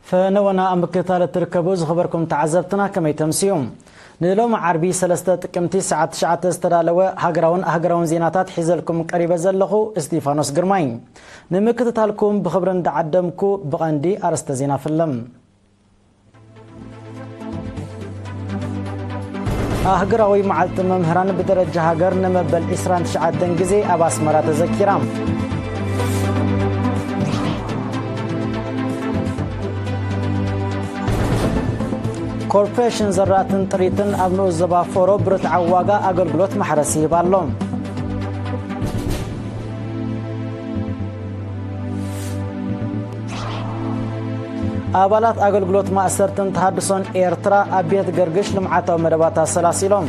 ፈነወና ኣብ ምክትታል እትርከቡ ዝኸበርኩም ተዓዘብትና ከመይ ተምስዩ? ንሎሚ ዓርቢ ሰለስተ ጥቅምቲ ሰዓት ትሽዓተ ዝተዳለወ ሃገራውን ኣህገራውን ዜናታት ሒዘልኩም ቀሪበ ዘለኹ እስጢፋኖስ ግርማይ። ንምክትታልኩም ብኽብሪ እንዳዓደምኩ ብቐንዲ ኣርእስተ ዜና ፍልም። ኣህግራዊ መዓልቲ መምህራን ብደረጃ ሃገር ንመበል ዕስራን ትሽዓተን ግዜ ኣብ ኣስመራ ተዘኪራ። ኮርፖሬሽን ዘራእትን ጥሪትን ኣብ ንኡስ ዞባ ፎሮ ብርትዓዊ ዋጋ ኣገልግሎት ማሕረስ ይህብ ኣሎ። ኣባላት ኣገልግሎት ማእሰርትን ተሃድሶን ኤርትራ ኣብ ቤት ገርግሽ ልምዓታዊ መደባት ኣሰላሲሎም።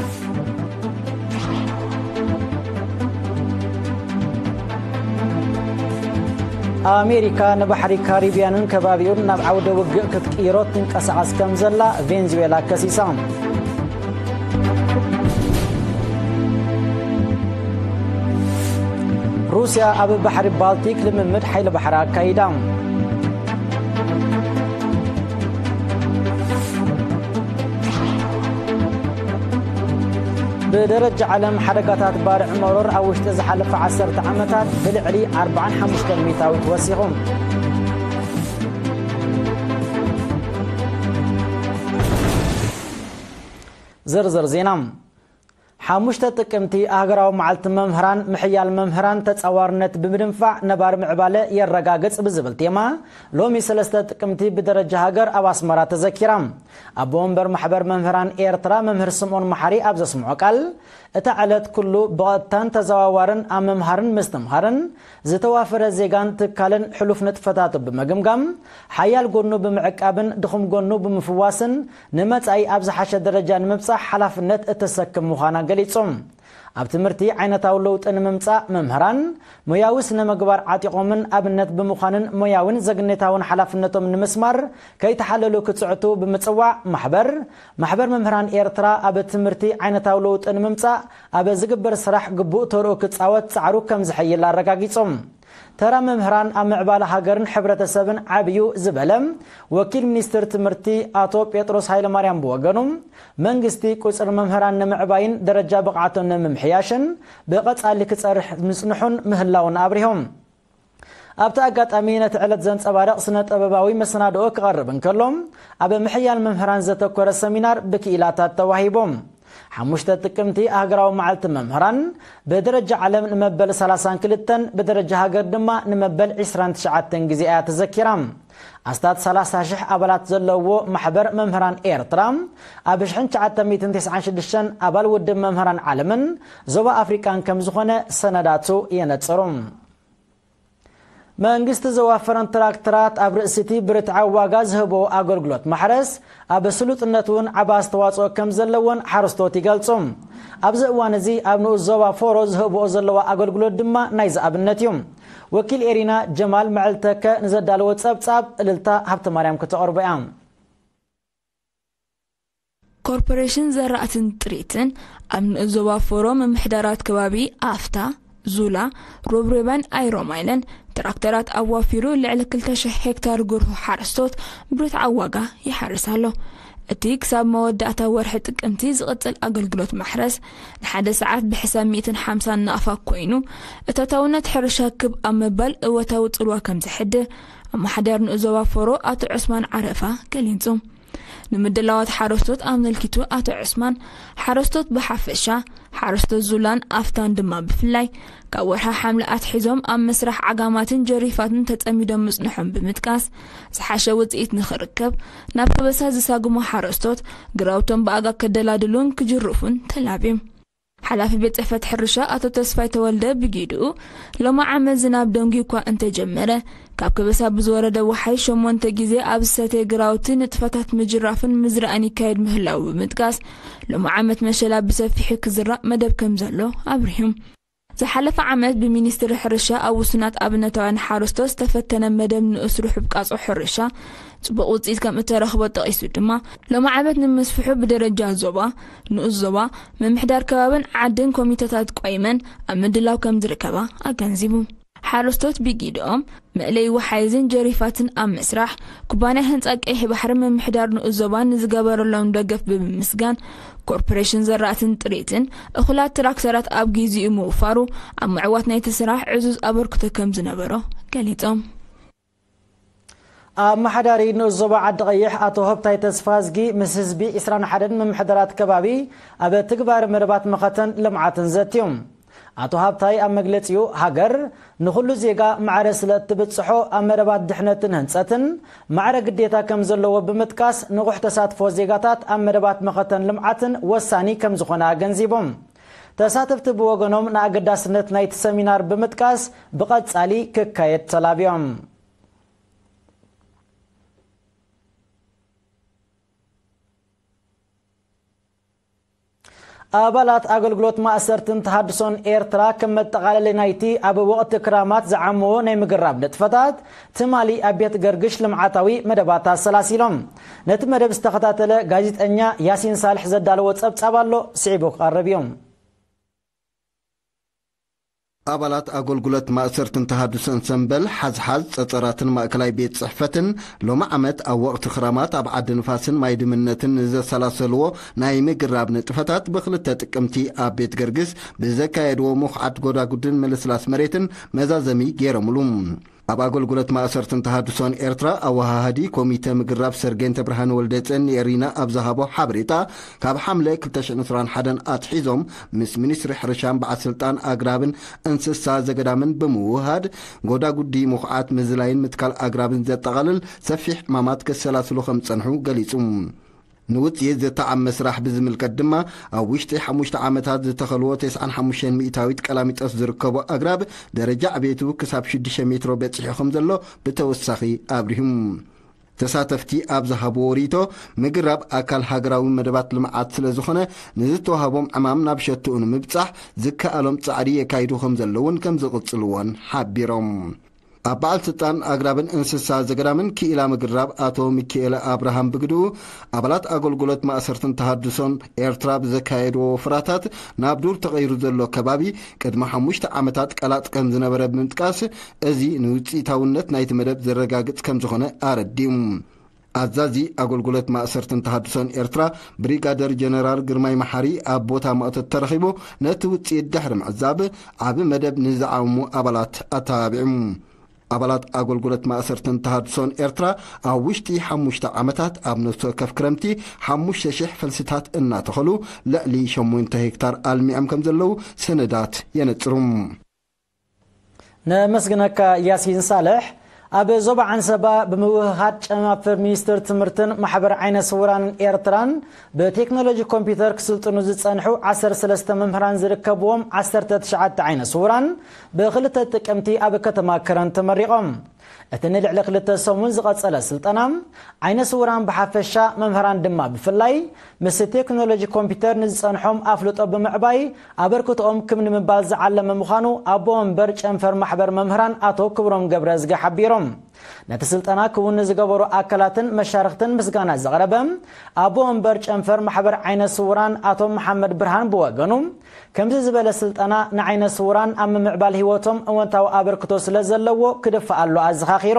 ኣሜሪካ ንባሕሪ ካሪብያንን ከባቢኡን ናብ ዓውደ ውግእ ክትቅይሮ ትንቀሳቐስ ከም ዘላ ቬንዙዌላ ከሲሳ። ሩስያ ኣብ ባሕሪ ባልቲክ ልምምድ ሓይሊ ባሕሪ ኣካይዳ። ብደረጃ ዓለም ሓደጋታት ባርዕ መሮር ኣብ ውሽጢ ዝሓለፈ ዓሰርተ ዓመታት ብልዕሊ ኣርባዓን ሓሙሽተን ሚእታዊት ወሲኹ። ዝርዝር ዜና። ሓሙሽተ ጥቅምቲ ኣህገራዊ መዓልቲ መምህራን፣ ምሕያል መምህራን ተጻዋርነት ብምድንፋዕ ነባሪ ምዕባለ የረጋግጽ ብዝብል ቴማ ሎሚ ሰለስተ ጥቅምቲ ብደረጃ ሃገር ኣብ ኣስመራ ተዘኪራ። ኣቦ ወንበር ማሕበር መምህራን ኤርትራ መምህር ስምኦን መሓሪ ኣብ ዘስምዖ ቃል፣ እታ ዕለት ኩሉ ብቐጥታን ተዘዋዋርን ኣብ ምምሃርን ምስትምሃርን ዝተዋፈረ ዜጋን ትካልን ሕሉፍ ንጥፈታቱ ብምግምጋም፣ ሓያል ጎኑ ብምዕቃብን ድኹም ጎኑ ብምፍዋስን ንመጻኢ ኣብ ዝሓሸ ደረጃ ንምብጻሕ ሓላፍነት እተሰክም ምዃና ገሊጹ። ኣብ ትምህርቲ ዓይነታዊ ለውጢ ንምምጻእ መምህራን ሞያዊ ስነ ምግባር ዓጢቖምን ኣብነት ብምዃንን ሞያውን ዘግኔታውን ሓላፍነቶም ንምስማር ከይተሓለሉ ክጽዕቱ ብምጽዋዕ ማሕበር፣ ማሕበር መምህራን ኤርትራ ኣብ ትምህርቲ ዓይነታዊ ለውጢ ንምምጻእ ኣብ ዝግበር ስራሕ ግቡእ ተርኡ ክጻወት ጻዕሩ ከም ዝሕይል ኣረጋጊጾም። ተራ መምህራን ኣብ ምዕባለ ሃገርን ሕብረተሰብን ዓብዩ ዝበለ ወኪል ሚኒስትር ትምህርቲ ኣቶ ጴጥሮስ ሃይለማርያም ብወገኑ፣ መንግስቲ ቁጽሪ መምህራን ንምዕባይን ደረጃ ብቕዓቶም ንምምሕያሽን ብቐጻሊ ክጸርሕ ምጽንሑን ምህላውን ኣብሪሆም። ኣብቲ ኣጋጣሚ ነቲ ዕለት ዘንጸባርቕ ስነ ጥበባዊ መሰናድኦ ክቐርብ እንከሎ፣ ኣብ ምሕያል መምህራን ዘተኮረ ሰሚናር ብክኢላታት ተዋሂቦም። ሓሙሽተ ጥቅምቲ ኣህገራዊ መዓልቲ መምህራን ብደረጃ ዓለም ንመበል ሰላሳን ክልተን ብደረጃ ሃገር ድማ ንመበል ዕስራን ትሽዓተን ግዜ እያ ተዘኪራ። ኣስታት ሰላሳ ሽሕ ኣባላት ዘለዎ ማሕበር መምህራን ኤርትራ ኣብ ሽሕን ትሽዓተ ሚእትን ተስዓን ሽዱሽተን ኣባል ውድብ መምህራን ዓለምን ዞባ ኣፍሪቃን ከም ዝኾነ ሰነዳቱ የነጽሩ። መንግስቲ ዘዋፈረን ትራክተራት ኣብ ርእሲቲ ብርትዓዊ ዋጋ ዝህቦ ኣገልግሎት ማሕረስ ኣብ ስሉጥነት እውን ዓቢ ኣስተዋጽኦ ከም ዘለዎን ሓረስቶት ይገልጹ። ኣብዚ እዋን እዚ ኣብ ንኡስ ዞባ ፎሮ ዝህብኦ ዘለዋ ኣገልግሎት ድማ ናይዚ ኣብነት እዩ። ወኪል ኤሪና ጀማል መዕልተከ ንዘዳለዎ ጸብጻብ እልልታ ሃብተማርያም ከተቕርቦ እያ። ኮርፖሬሽን ዘራእትን ጥሪትን ኣብ ንኡስ ዞባ ፎሮ ምምሕዳራት ከባቢ ኣፍታ፣ ዙላ፣ ሮብሬባን ኣይሮማይለን ትራክተራት ኣዋፊሩ ልዕሊ ክልተ ሽሕ ሄክታር ጉርሁ ሓረስቶት ብርትዓዊ ዋጋ ይሓርስ ኣሎ። እቲ ክሳብ መወዳእታ ወርሒ ጥቅምቲ ዝቕጽል ኣገልግሎት ማሕረስ ንሓደ ሰዓት ብሕሳብ ሚእትን ሓምሳን ናቕፋ ኮይኑ፣ እታታውነት ሕርሻ ክብ ኣብ ምባል እወታዊ ጽልዋ ከም ዘሕድር ኣመሓዳሪ ንኡስ ዞባ ፎሮ ኣቶ ዑስማን ዓረፋ ገሊጹ። ንምድላዋት ሓረስቶት ኣመልኪቱ ኣቶ ዑስማን፣ ሓረስቶት ብሓፈሻ፣ ሓረስቶት ዙላን ኣፍታን ድማ ብፍላይ፣ ካብ ወርሒ ሓምለ ኣትሒዞም ኣብ ምስራሕ ዓጋማትን ጀሪፋትን ተጸሚዶም ምጽንሖም ብምጥቃስ፣ ዝሓሸ ውጽኢት ንኽርከብ ናብ ከበሳ ዝሳግሙ ሓረስቶት ግራውቶም ብኣጋ ከደላድሉን ክጅርፉን ተላብዩ። ሓላፊ ቤት ጽሕፈት ሕርሻ ኣቶ ተስፋይ ተወልደ ብጊድኡ፣ ሎሚ ዓመት ዝናብ ደንጉዩ እኳ እንተጀመረ፣ ካብ ከበሳ ብዝወረደ ወሓይ ሸሞንተ ግዜ ኣብ ዝሰተየ ግራውቲ ንጥፈታት ምጅራፍን ምዝራእን ይካየድ ምህላዉ ብምጥቃስ፣ ሎሚ ዓመት መሸላ ብሰፊሑ ክዝራእ መደብ ከም ዘሎ ኣብሪሁ። ዝሓለፈ ዓመት ብሚኒስትሪ ሕርሻ ኣብ ውሱናት ኣብነታውያን ሓረስቶት ዝተፈተነ መደብ ንኡስ ርሑብ ቃጾ ሕርሻ ጽቡቕ ውጽኢት ከም እተረኽቦ ጠቒሱ ድማ፣ ሎሚ ዓመት ንምስፍሑ ብደረጃ ዞባ፣ ንኡስ ዞባ፣ ምምሕዳር ከባብን ዓድን ኮሚተታት ቆይመን ኣብ ምድላው ከም ዝርከባ ኣገንዚቡ። ሓረስቶት ብጊድኦም መእለይ ወሓይዝን ጀሪፋትን ኣብ ምስራሕ፣ ኩባንያ ህንጻ ቀይሕ ባሕሪ ምምሕዳር ንኡስ ዞባ ንዝገበረሎም ደገፍ ብምምስጋን፣ ኮርፖሬሽን ዘራእትን ጥሪትን እኹላት ትራክተራት ኣብ ጊዜኡ ምውፋሩ ኣብ ምዕዋት ናይቲ ስራሕ ዕዙዝ ኣበርክቶ ከም ዝነበሮ ገሊጾም። ኣመሓዳሪ ንኡስ ዞባ ዓዲ ቀይሕ ኣቶ ሃብታይ ተስፋዝጊ ምስ ህዝቢ ዕስራን ሓደን ምምሕዳራት ከባቢ ኣብ ትግባረ መደባት መኸተን ልምዓትን ዘትዮም። ኣቶ ሃብታይ ኣብ መግለጺኡ፣ ሃገር ንኹሉ ዜጋ ማዕረ ስለ እትብጽሖ፣ ኣብ መደባት ድሕነትን ህንጸትን ማዕረ ግዴታ ከም ዘለዎ ብምጥቃስ፣ ንቑሕ ተሳትፎ ዜጋታት ኣብ መደባት መኸተን ልምዓትን ወሳኒ ከም ዝኾነ ኣገንዚቦም። ተሳተፍቲ ብወገኖም ንኣገዳስነት ናይቲ ሰሚናር ብምጥቃስ፣ ብቐጻሊ ክካየድ ተላብዮም። ኣባላት ኣገልግሎት ማእሰርትን ተሃድሶን ኤርትራ ከም መጠቓለሊ ናይቲ ኣብ ወቕቲ ክራማት ዝዓመዎ ናይ ምግራብ ንጥፈታት ትማሊ ኣብ ቤት ገርግሽ ልምዓታዊ መደባት ኣሰላሲሎም። ነቲ መደብ ዝተኸታተለ ጋዜጠኛ ያሲን ሳልሕ ዘዳለዎ ጸብጻብ ኣሎ፣ ስዒቡ ክቐርብ እዩ። ኣባላት ኣገልግሎት ማእሰርትን ተሃድሶን ሰምበል፣ ሓዝሓዝ፣ ጸጸራትን ማእከላይ ቤት ጽሕፈትን ሎሚ ዓመት ኣብ ወቕቲ ክራማት ኣብ ዓዲ ንፋስን ማይ ድምነትን ንዘሰላሰልዎ ናይ ምግራብ ንጥፈታት ብክልተ ጥቅምቲ ኣብ ቤት ገርግስ ብዘካየድዎ ምኹዓት ጎዳጉድን ምልስላስ መሬትን መዛዘሚ ገይሮምሉ። ኣብ ኣገልግሎት ማእሰርትን ተሃድሶን ኤርትራ ኣወሃሃዲ ኮሚተ ምግራብ ሰርጌን ተብርሃን ወልደ ጸኒኤሪና ኣብ ዝሃቦ ሓበሬታ፣ ካብ ሓምለ ክልተ ሽሕን ዕስራን ሓደን ኣትሒዞም ምስ ሚኒስትሪ ሕርሻን በዓል ስልጣን ኣግራብን እንስሳ ዘገዳምን ብምውሃድ፣ ጎዳጉዲ ምኹዓት ምዝላይን ምትካል ኣግራብን ዘጠቓልል ሰፊሕ ዕማማት ከሰላስሉ ከም ዝጸንሑ ገሊጹ። ንውጽኢት ዝተዓመ ስራሕ ብዝምልከት ድማ፣ ኣብ ውሽጢ ሓሙሽተ ዓመታት ዝተኸልዎ ተስዓን ሓሙሽተን ሚእታዊት ቀላሚጦስ ዝርከቦ ኣግራብ፣ ደረጃ ዕቤቱ ክሳብ ሽዱሽተ ሜትሮ በጺሑ ከም ዘሎ ብተወሳኺ ኣብሪሁ። ተሳተፍቲ ኣብ ዝሃብዎ ርእይቶ፣ ምግራብ ኣካል ሃገራዊ መደባት ልምዓት ስለ ዝኾነ፣ ንዝተዋህቦም ዕማም ናብ ሸትኡ ንምብጻሕ ዝከኣሎም ጻዕሪ የካይዱ ከም ዘለውን ከም ዝቕጽልዎን ሓቢሮም። ኣብ በዓል ስልጣን ኣግራብን እንስሳ ዘገዳምን ክኢላ ምግራብ ኣቶ ሚካኤል ኣብርሃም ብግድኡ፣ ኣባላት ኣገልግሎት ማእሰርትን ተሃድሶን ኤርትራ ብዘካየድዎ ወፍራታት ናብ ዱር ተቐይሩ ዘሎ ከባቢ ቅድሚ ሓሙሽተ ዓመታት ቀላጥ ከም ዝነበረ ብምጥቃስ፣ እዚ ንውጽኢታውነት ናይቲ መደብ ዘረጋግጽ ከም ዝኾነ ኣረዲኡ። ኣዛዚ ኣገልግሎት ማእሰርትን ተሃድሶን ኤርትራ ብሪጋደር ጀነራል ግርማይ መሓሪ ኣብ ቦታ ማእቶት ተረኺቡ ነቲ ውጽኢት ድሕሪ ምዕዛብ ዓቢ መደብ ንዝዓሙ ኣባላት ኣተባቢዑ። ኣባላት ኣገልግሎት ማእሰርትን ተሃድሶን ኤርትራ ኣብ ውሽጢ ሓሙሽተ ዓመታት ኣብ ነፍሲ ወከፍ ክረምቲ ሓሙሽተ ሽሕ ፈልስታት እናተኸሉ ልዕሊ ሸሞንተ ሄክታር ኣልሚዖም ከም ዘለዉ ሰነዳት የነጽሩ። ነመስግነካ ያሲን ሳልሕ። ኣብ ዞባ ዓንሰባ ብምውህሃድ ጨናፍር ሚኒስትር ትምህርትን ማሕበር ዓይነ ስውራን ኤርትራን ብቴክኖሎጂ ኮምፒውተር ክስልጥኑ ዝጸንሑ ዓሰርተ ሰለስተ መምህራን ዝርከብዎም ዓሰርተ ትሽዓተ ዓይነ ስውራን ብክልተ ጥቅምቲ ኣብ ከተማ ከረን ተመሪቖም። እቲ ንልዕሊ ክልተ ሰሙን ዝቐጸለ ስልጠና፣ ዓይነ ስውራን ብሓፈሻ፣ መምህራን ድማ ብፍላይ፣ ምስ ቴክኖሎጂ ኮምፒውተር ንዝጸንሖም ኣፍልጦ ብምዕባይ ኣበርክቶኦም ክብ ንምባል ዝዓለመ ምዃኑ ኣቦ ወንበር ጨንፈር ማሕበር መምህራን ኣቶ ክብሮም ገብረዝጊ ሓቢሮም። ነቲ ስልጠና ክውን ንዝገበሩ ኣካላትን መሻርኽትን ምስጋና ዘቕረበ ኣቦ ወንበር ጨንፈር ማሕበር ዓይነ ስውራን ኣቶ መሓመድ ብርሃን ብወገኑ፣ ከምዚ ዝበለ ስልጠና ንዓይነ ስውራን ኣብ ምምዕባል ህይወቶም እወንታዊ ኣበርክቶ ስለ ዘለዎ ክድፋእ ኣሎ ኣዘኻኺሩ።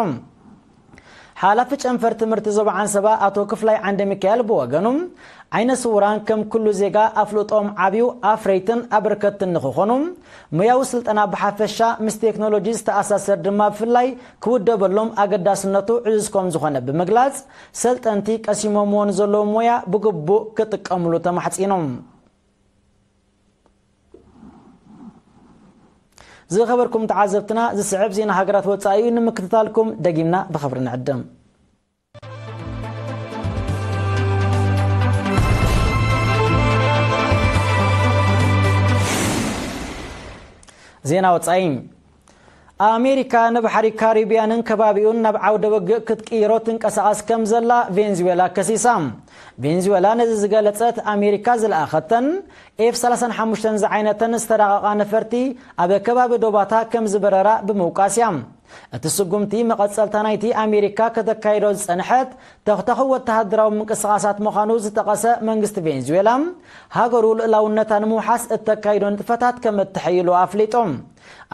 ሓላፊ ጨንፈር ትምህርቲ ዞባ ዓንሰባ ኣቶ ክፍላይ ዓንደ ሚካኤል ብወገኑ፣ ዓይነ ስውራን ከም ኩሉ ዜጋ ኣፍልጦም ዓብዩ ኣፍረይትን ኣበርከትን ንክኾኑ፣ ሞያዊ ስልጠና ብሓፈሻ ምስ ቴክኖሎጂ ዝተኣሳሰር ድማ ብፍላይ ክውደበሎም ኣገዳስነቱ ዕዙዝ ከም ዝኾነ ብምግላጽ፣ ሰልጠንቲ ቀሲሞምዎ ንዘለዉ ሞያ ብግቡእ ክጥቀምሉ ተማሕጺኖም። ዝኸበርኩም ተዓዘብትና፣ ዝስዕብ ዜና ሃገራት ወጻኢ እዩ። ንምክትታልኩም ደጊምና ብኽብሪ ንዕድም። ዜና ወጻኢ። ኣሜሪካ ንባሕሪ ካሪብያንን ከባቢኡን ናብ ዓውደ ውግእ ክትቅይሮ ትንቀሳቐስ ከም ዘላ ቬንዙዌላ ከሲሳ። ቬንዙዌላ ነዚ ዝገለጸት፣ ኣሜሪካ ዝለኣኸተን ኤፍ ሰላሳን ሓሙሽተን ዝዓይነተን ዝተራቐቓ ነፈርቲ ኣብ ከባቢ ዶባታ ከም ዝበረራ ብምውቃስ እያ። እቲ ስጉምቲ መቐጸልታ ናይቲ ኣሜሪካ ከተካይዶ ዝጸንሐት ተኽተኹ ወተሃደራዊ ምንቅስቓሳት ምዃኑ ዝጠቐሰ መንግስቲ ቬንዙዌላ፣ ሃገሩ ልኡላውነታ ንምውሓስ እተካይዶ ንጥፈታት ከም እተሐይሎ ኣፍሊጡ።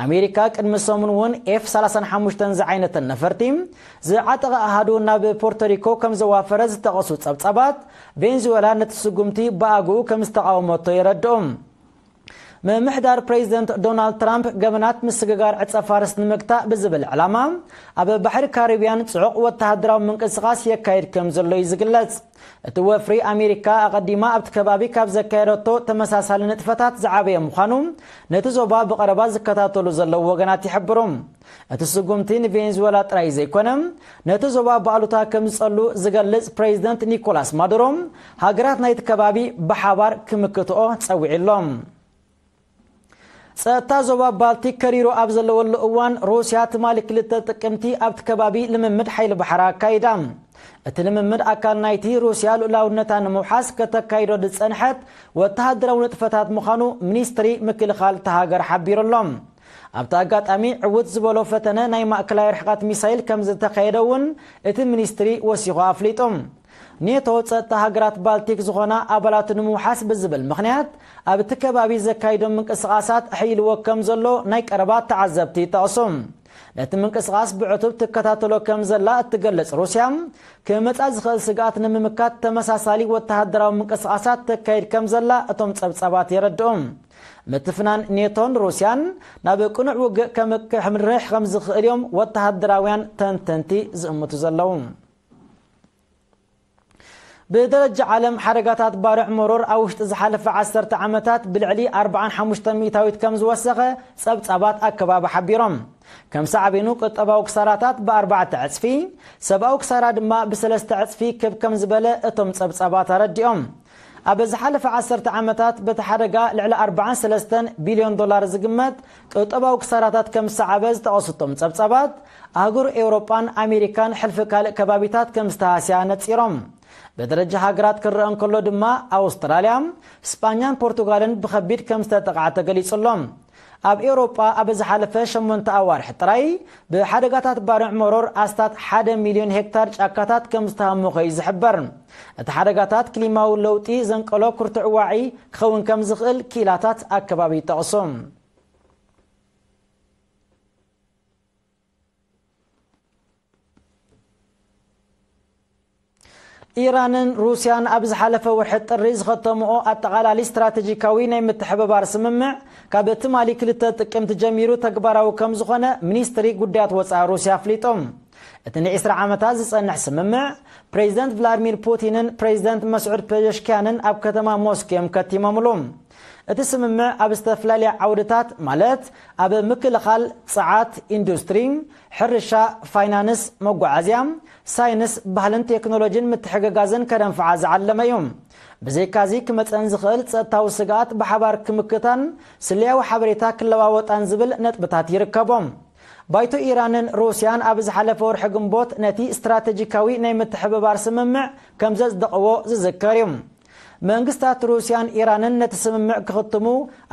ኣሜሪካ ቅድሚ ሰሙን እውን ኤፍ ሰላሳን ሓሙሽተን ዝዓይነተን ነፈርቲ ዝዓጠቐ ኣሃዱ ናብ ፖርቶሪኮ ከም ዘዋፈረ ዝጠቐሱ ጸብጻባት፣ ቬንዙዌላ ነቲ ስጉምቲ ብኣግኡ ከም ዝተቓወመቶ የረድኡ። ምምሕዳር ፕሬዚደንት ዶናልድ ትራምፕ ገበናት ምስግጋር ዕጸ ፋርስ ንምግታእ ብዝብል ዕላማ ኣብ ባሕሪ ካሪብያን ጽዑቕ ወተሃደራዊ ምንቅስቓስ የካይድ ከም ዘሎ እዩ ዝግለጽ። እቲ ወፍሪ ኣሜሪካ ኣቐዲማ ኣብቲ ከባቢ ካብ ዘካየደቶ ተመሳሳሊ ንጥፈታት ዝዓበየ ምዃኑ ነቲ ዞባ ብቐረባ ዝከታተሉ ዘለዉ ወገናት ይሕብሩ። እቲ ስጉምቲ ንቬንዙዌላ ጥራይ ዘይኮነ፣ ነቲ ዞባ ብኣሉታ ከም ዝጸሉ ዝገልጽ ፕሬዚደንት ኒኮላስ ማዱሮ፣ ሃገራት ናይቲ ከባቢ ብሓባር ክምክትኦ ጸዊዑ ኣሎ። ጸጥታ ዞባ ባልቲክ ከሪሩ ኣብ ዘለወሉ እዋን፣ ሩስያ ትማሊ ክልተ ጥቅምቲ ኣብቲ ከባቢ ልምምድ ሓይሊ ባሕራ ኣካይዳ። እቲ ልምምድ ኣካል ናይቲ ሩስያ ልኡላውነታ ንምውሓስ ከተካይዶ ዝጸንሐት ወተሃደራዊ ንጥፈታት ምዃኑ ሚኒስትሪ ምክልኻል እታ ሃገር ሓቢሩ ኣሎ። ኣብቲ ኣጋጣሚ ዕውት ዝበሎ ፈተነ ናይ ማእከላይ ርሕቀት ሚሳይል ከም ዝተኻየደ እውን እቲ ሚኒስትሪ ወሲኹ ኣፍሊጡ። ኔቶ ጸጥታ ሃገራት ባልቲክ ዝኾና ኣባላቱ ንምውሓስ ብዝብል ምኽንያት ኣብቲ ከባቢ ዘካይዶም ምንቅስቓሳት ኣሕይልዎ ከም ዘሎ ናይ ቀረባ ተዓዘብቲ ይጠቕሱ። ነቲ ምንቅስቓስ ብዕቱብ ትከታተሎ ከም ዘላ እትገልጽ ሩስያ፣ ክመጻ ዝኽእል ስግኣት ንምምካት ተመሳሳሊ ወተሃደራዊ ምንቅስቓሳት ተካይድ ከም ዘላ እቶም ጸብጻባት የረድኡ። ምትፍናን ኔቶን ሩስያን ናብ ቅኑዕ ውግእ ከም ክሕምርሕ ከም ዝኽእል እዮም ወተሃደራውያን ተንተንቲ ዝእምቱ ዘለዉ። ብደረጃ ዓለም ሓደጋታት ባርዕ መሮር ኣብ ውሽጢ ዝሓለፈ ዓሰርተ ዓመታት ብልዕሊ ኣርባዓን ሓሙሽተን ሚእታዊት ከም ዝወሰኸ ጸብጻባት ኣከባቢ ሓቢሮም። ከም ሳዕቤኑ ቁጠባዊ ክሳራታት ብኣርባዕተ ዕጽፊ፣ ሰብኣዊ ክሳራ ድማ ብሰለስተ ዕጽፊ ክብ ከም ዝበለ እቶም ጸብጻባት ኣረዲኦም። ኣብ ዝሓለፈ ዓሰርተ ዓመታት በቲ ሓደጋ ልዕሊ ኣርባዓን ሰለስተን ቢልዮን ዶላር ዝግመት ቁጠባዊ ክሳራታት ከም ዝሰዓበ ዝጠቐሱ እቶም ጸብጻባት፣ ኣህጉር ኤውሮጳን ኣሜሪካን ሕልፊ ካልእ ከባቢታት ከም ዝተሃስያ ነጺሮም። ብደረጃ ሃገራት ክረአ እንከሎ ድማ፣ ኣውስትራልያ፣ ስጳኛን ፖርቱጋልን ብኸቢድ ከም ዝተጠቕዓ ተገሊጹ ኣሎ። ኣብ ኤውሮጳ ኣብ ዝሓለፈ ሸሞንተ ኣዋርሕ ጥራይ ብሓደጋታት ባርዕ መሮር ኣስታት ሓደ ሚልዮን ሄክታር ጫካታት ከም ዝተሃመኸ እዩ ዝሕበር። እቲ ሓደጋታት ክሊማዊ ለውጢ ዘንቀሎ ኩርትዕ ዋዒ ክኸውን ከም ዝኽእል ክኢላታት ኣከባቢ ይጠቕሱ። ኢራንን ሩስያን ኣብ ዝሓለፈ ወርሒ ጥሪ ዝኸተምኦ ኣጠቓላሊ ስትራቴጂካዊ ናይ ምትሕብባር ስምምዕ፣ ካብ ትማሊ ክልተ ጥቅምቲ ጀሚሩ ተግባራዊ ከም ዝኾነ ሚኒስትሪ ጉዳያት ወጻኢ ሩስያ ኣፍሊጡ። እቲ ንዒስራ ዓመታት ዝጸንሕ ስምምዕ፣ ፕሬዚደንት ቭላድሚር ፑቲንን ፕሬዚደንት መስዑድ ፔዘሽኪያንን ኣብ ከተማ ሞስኮ እዮም ከቲሞምሉ። እቲ ስምምዕ ኣብ ዝተፈላለያ ዓውድታት፣ ማለት ኣብ ምክልኻል፣ ጸዓት፣ ኢንዱስትሪ፣ ሕርሻ፣ ፋይናንስ፣ መጓዓዝያ፣ ሳይንስ፣ ባህልን ቴክኖሎጂን ምትሕግጋዝን ከደንፍዓ ዝዓለመ እዩ። ብዘይካዚ ክመጸን ዝኽእል ጸጥታዊ ስግኣት ብሓባር ክምክታን ስለያዊ ሓበሬታ ክለዋወጣን ዝብል ነጥብታት ይርከቦም። ባይቶ ኢራንን ሩስያን ኣብ ዝሓለፈ ወርሒ ግንቦት ነቲ ስትራቴጂካዊ ናይ ምትሕብባር ስምምዕ ከም ዘጽደቕዎ ዝዝከር እዩ። መንግስታት ሩስያን ኢራንን ነቲ ስምምዕ ክኽትሙ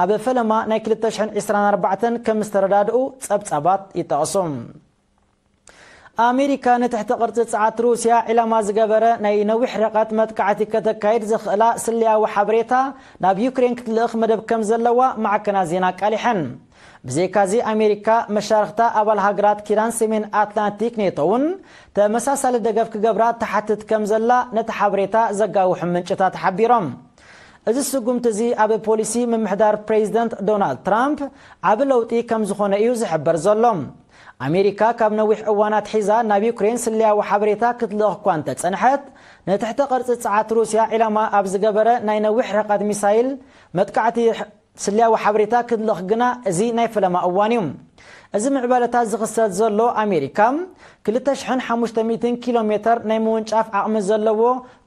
ኣብ ፈለማ ናይ ክልተ ሽሕን ዕስራን ኣርባዕተን ከም ዝተረዳድኡ ጸብጻባት ይጠቕሱ። ኣሜሪካ ንትሕቲ ቅርጺ ጸዓት ሩስያ ዒላማ ዝገበረ ናይ ነዊሕ ርሕቀት መጥቃዕቲ ከተካይድ ዘኽእላ ስለያዊ ሓበሬታ ናብ ዩክሬን ክትልእኽ መደብ ከም ዘለዋ ማዕከናት ዜና ኣቃሊሐን። ብዘይካዚ ኣሜሪካ መሻርኽታ ኣባል ሃገራት ኪዳን ሰሜን ኣትላንቲክ ኔቶ እውን ተመሳሳሊ ደገፍ ክገብራ ትሓትት ከም ዘላ ነቲ ሓበሬታ ዘጋውሑ ምንጭታት ሓቢሮም። እዚ ስጉምቲ እዚ ኣብ ፖሊሲ ምምሕዳር ፕሬዚደንት ዶናልድ ትራምፕ ዓቢ ለውጢ ከም ዝኾነ እዩ ዝሕበር ዘሎ። ኣሜሪካ ካብ ነዊሕ እዋን ኣትሒዛ ናብ ዩክሬን ስለያዊ ሓበሬታ ክትልእኽ እኳ እንተጸንሐት፣ ንትሕተ ቅርጺ ጸዓት ሩስያ ዒላማ ኣብ ዝገበረ ናይ ነዊሕ ርሕቀት ሚሳይል መጥቃዕቲ ስለያዊ ሓበሬታ ክትልእኽ ግና እዚ ናይ ፈለማ እዋን እዩ። እዚ ምዕባለታት ዝኽሰት ዘሎ ኣሜሪካ ክልተ ሽሕን ሓሙሽተ ሚእትን ኪሎ ሜተር ናይ ምውንጫፍ ዓቕሚ ዘለዎ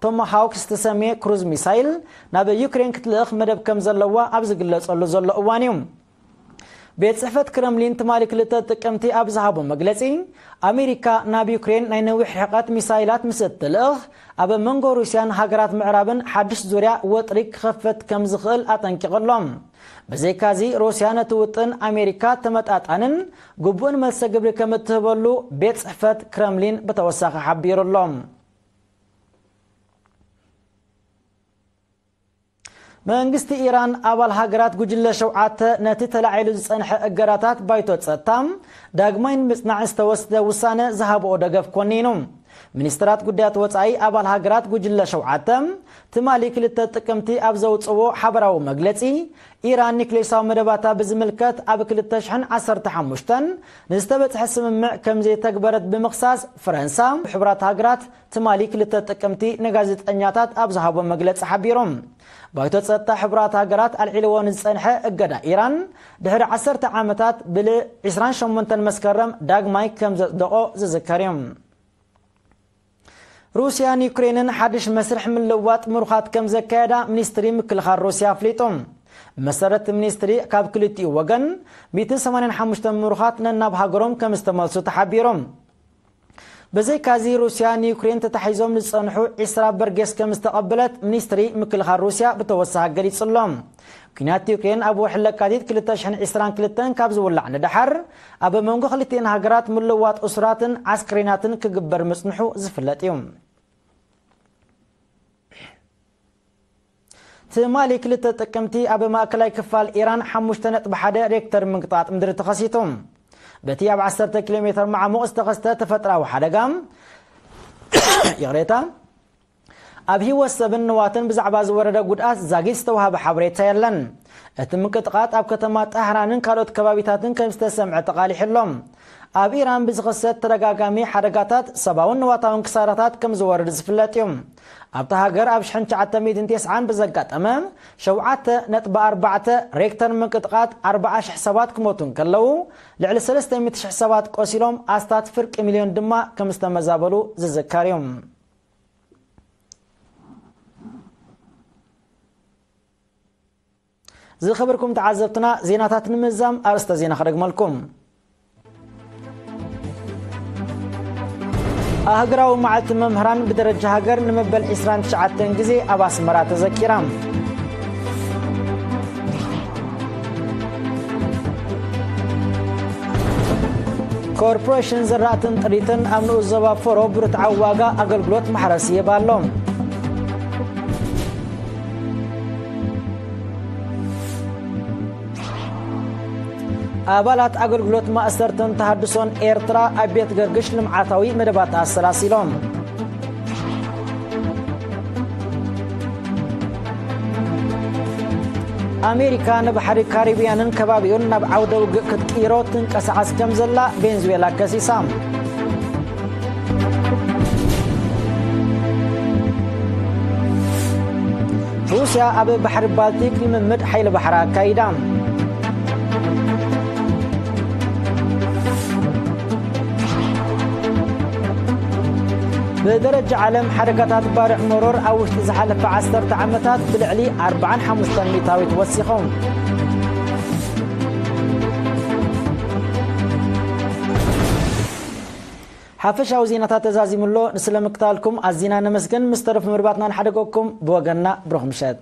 ቶማሃውክ ዝተሰምየ ክሩዝ ሚሳይል ናብ ዩክሬን ክትልእኽ መደብ ከም ዘለዋ ኣብ ዝግለጸሉ ዘሎ እዋን እዩ። ቤት ጽሕፈት ክረምሊን ትማሊ ክልተ ጥቅምቲ ኣብ ዝሃቦ መግለጺ፣ ኣሜሪካ ናብ ዩክሬን ናይ ነዊሕ ርሕቀት ሚሳይላት ምስ እትልእኽ፣ ኣብ መንጎ ሩስያን ሃገራት ምዕራብን ሓድሽ ዙርያ ወጥሪ ክኸፍት ከም ዝኽእል ኣጠንቂቑ ኣሎ። ብዘይካዚ፣ ሩስያ ነቲ ውጥን ኣሜሪካ ተመጣጣንን ግቡእን መልሰ ግብሪ ከም እትህበሉ ቤት ጽሕፈት ክረምሊን ብተወሳኺ ሓቢሩ ኣሎ። መንግስቲ ኢራን ኣባል ሃገራት ጉጅለ ሸውዓተ ነቲ ተላዒሉ ዝጸንሐ እገዳታት ባይቶ ጸጥታ ዳግማይ ንምጽናዕ ዝተወስደ ውሳነ ዝሃብኦ ደገፍ ኮኒኑ። ሚኒስትራት ጉዳያት ወጻኢ ኣባል ሃገራት ጉጅለ ሸውዓተ ትማሊ ክልተ ጥቅምቲ ኣብ ዘውጽዎ ሓበራዊ መግለጺ፣ ኢራን ኒክሌሳዊ መደባታ ብዝምልከት ኣብ ክልተ ሽሕን ዓሰርተ ሓሙሽተን ንዝተበጽሐ ስምምዕ ከም ዘይተግበረት ብምኽሳስ፣ ፈረንሳ፣ ሕቡራት ሃገራት ትማሊ ክልተ ጥቅምቲ ንጋዜጠኛታት ኣብ ዝሃቦ መግለጺ ሓቢሮም። ባይቶ ጸጥታ ሕቡራት ሃገራት ኣልዒልዎ ንዝጸንሐ እገዳ ኢራን ድሕሪ ዓሰርተ ዓመታት ብልዕ ዕስራን ሸሞንተን መስከረም ዳግማይ ከም ዘጽደቖ ዝዝከር እዩ። ሩስያን ዩክሬንን ሓድሽ መስርሕ ምልውዋጥ ምሩኻት ከም ዘካየዳ ሚኒስትሪ ምክልኻል ሩስያ ኣፍሊጡ። ብመሰረት እቲ ሚኒስትሪ፣ ካብ ክልቲኡ ወገን ሚእትን ሰማንያን ሓሙሽተን ምሩኻት ነናብ ሃገሮም ከም ዝተመልሱ ተሓቢሮም። ብዘይካዚ፣ ሩስያ ንዩክሬን ተታሒዞም ንዝጸንሑ ዕስራ በርጌስ ከም ዝተቐበለት ሚኒስትሪ ምክልኻል ሩስያ ብተወሳኺ ገሊጹ ኣሎ። ኲናት ዩክሬን ኣብ ወርሒ ለካቲት ክልተ ሽሕን ዕስራን ክልተን ካብ ዝውላዕ ንደሓር፣ ኣብ መንጎ ክልቲኤን ሃገራት ምልውዋጥ እሱራትን ዓስክሬናትን ክግበር ምጽንሑ ዝፍለጥ እዩ። ትማሊ ክልተ ጥቅምቲ ኣብ ማእከላይ ክፋል ኢራን ሓሙሽተ ነጥቢ ሓደ ሬክተር ምንቅጥቃጥ ምድሪ ተኸሲቱ። በቲ ኣብ ዓሰርተ ኪሎ ሜትር ማዕሙቕ ዝተኸስተ ተፈጥራዊ ሓደጋ፣ ይቕሬታ፣ ኣብ ህይወት ሰብን ንዋትን ብዛዕባ ዝወረደ ጉድኣት ዛጊት ዝተዋህበ ሓበሬታ የለን። እቲ ምንቅጥቃጥ ኣብ ከተማ ጣህራንን ካልኦት ከባቢታትን ከም ዝተሰምዐ ተቓሊሑ ኣሎ። ኣብ ኢራን ብዝኽሰት ተደጋጋሚ ሓደጋታት ሰብኣውን ንዋታውን ክሳራታት ከም ዝወርድ ዝፍለጥ እዩ። ኣብታ ሃገር ኣብ ሽሕን ትሽዓተ ሚእትን ተስዓን ብዘጋጠመ ሸውዓተ ነጥቢ ኣርባዕተ ሬክተር ምንቅጥቃጥ ኣርባዓ ሽሕ ሰባት ክሞቱ እንከለዉ፣ ልዕሊ ሰለስተ ሚእቲ ሽሕ ሰባት ቆሲሎም፣ ኣስታት ፍርቂ ሚልዮን ድማ ከም ዝተመዛበሉ ዝዝከር እዩ። ዝኸበርኩም ተዓዘብትና፣ ዜናታት ንምዛም ኣርእስተ ዜና ክደግመልኩም። ኣህግራዊ መዓልቲ መምህራን ብደረጃ ሃገር ንመበል ዕስራን ትሽዓተን ግዜ ኣብ ኣስመራ ተዘኪራ። ኮርፖሬሽን ዘራእትን ጥሪትን ኣብ ንኡስ ዞባ ፎሮ ብርትዓዊ ዋጋ ኣገልግሎት ማሕረስ ይህብ ኣሎ። ኣባላት ኣገልግሎት ማእሰርትን ተሃድሶን ኤርትራ ኣብ ቤት ገርግሽ ልምዓታዊ መደባት ኣሰላሲሎም። ኣሜሪካ ንባሕሪ ካሪብያንን ከባቢኡን ናብ ዓውደ ውግእ ክትቅይሮ ትንቀሳቐስ ከም ዘላ ቬንዙዌላ ከሲሳ። ሩስያ ኣብ ባሕሪ ባልቲክ ልምምድ ሓይሊ ባሕሪ ኣካይዳ። ብደረጃ ዓለም ሓደጋታት ባርዕ መሮር ኣብ ውሽጢ ዝሓለፈ ዓሰርተ ዓመታት ብልዕሊ ኣርባዓን ሓሙሽተን ሚእታዊት ወሲኹ። ሓፈሻዊ ዜናታት ተዛዚሙ ኣሎ። ንስለ ምክታልኩም ኣዚና ነመስግን። ምስ ተረፉ መደባትና ንሓደገኩም። ብወገንና ብሩኽ ምሸት።